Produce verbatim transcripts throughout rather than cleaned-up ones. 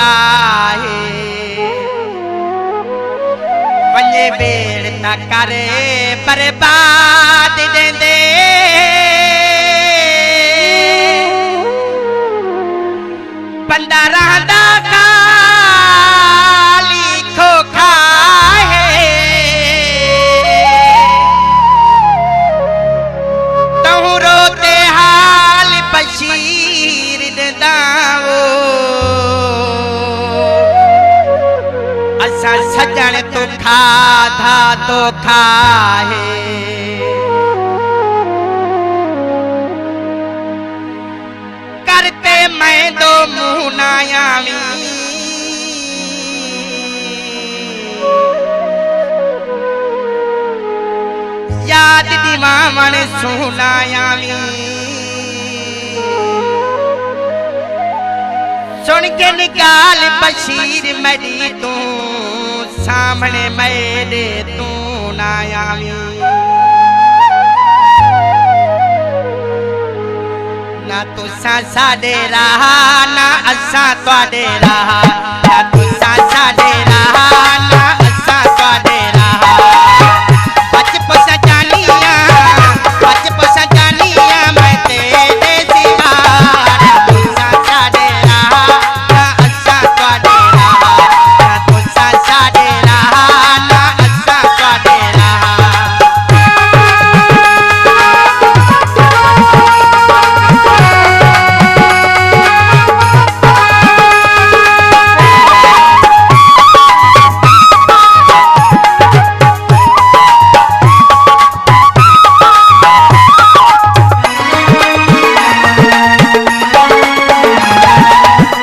آہے۔ ونڄے ٻیڑ تاں کرے برباد ݙیندے۔ بندہ رہندا خالی کھوکھا ہے۔ تہوں روتے حال بشیر ݙیندا او۔ اساں سڄݨ توں کھادھا دھوکھا ہے۔ کر تے میں ݙو منہ نہ آویں۔ یاد ݙیواوݨ سوں نہ آویں۔ سݨ گھن ڳالھ بشیر میݙی توں، سامݨے میݙے توں نہ آویں۔ نہ تساں ساݙے راہ، نہ اساں تہاݙے راہ، نہ تساں ساݙے راہ، نہ اساں تہاݙے راہ۔ بچ پساں جانیاں، بچ پساں جانیاں میں تیݙے سوا، نہ تساں ساݙے راہ، نہ اساں تہاݙے راہ، نہ تساں ساݙے راہ، نہ اساں تہاݙے راہ۔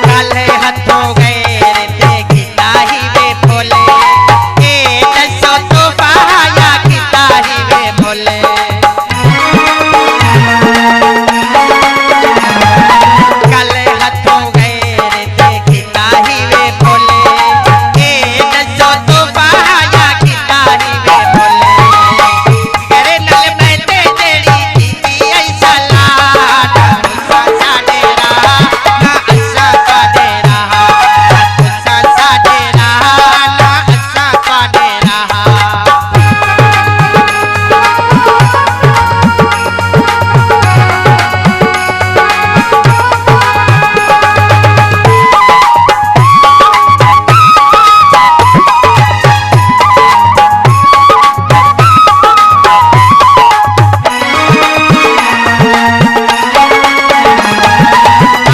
کالے ہتھوں غیر تے کیتا ہئی وے بھولے، اے ݙسو تحفہ یا کیتا ہئی وے بھولے۔ کالے ہتھوں غیر تے کیتا ہئی وے بھولے، اے ݙسو تحفہ یا کیتا ہئی وے بھولے۔ تیݙے نال میں تے جیڑھی کیتی ہئی صلاح، نہ تساں ساݙے راہ، نہ اساں تہاݙے راہ، نہ تساں ساݙے راہ، نہ اساں تہاݙے راہ۔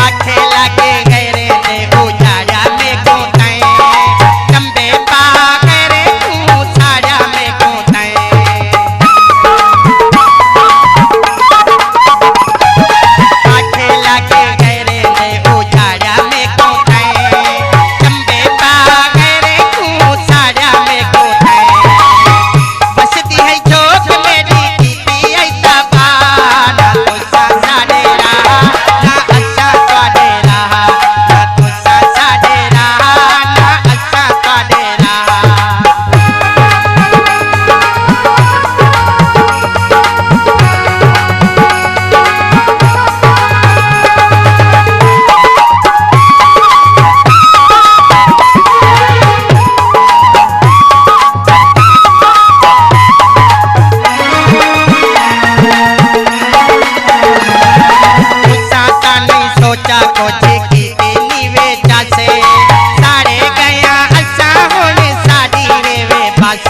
آکھے لڳے غیریں نے اجاڑیا میکوں تئیں، چمبے پا غیریں کوں ساڑیا میکوں تئیں۔ آکھے لڳے غیریں نے اجاڑیا میکوں تئیں، چمبے پا غیریں کوں ساڑیا میکوں تئیں۔ وسدی ہئی جھوک میݙی کیتی ہئی تباہ، نہ تساں ساݙے راہ، نہ اساں تہاݙے راہ، نہ تساں ساݙے راہ، نہ اساں تہاݙے راہ۔ تساں تاں نئیں سوچا کجھ کیتی نی وے چاسے، ساڑے ڳئیاں اساں ہݨ ساݙی وے وے بس۔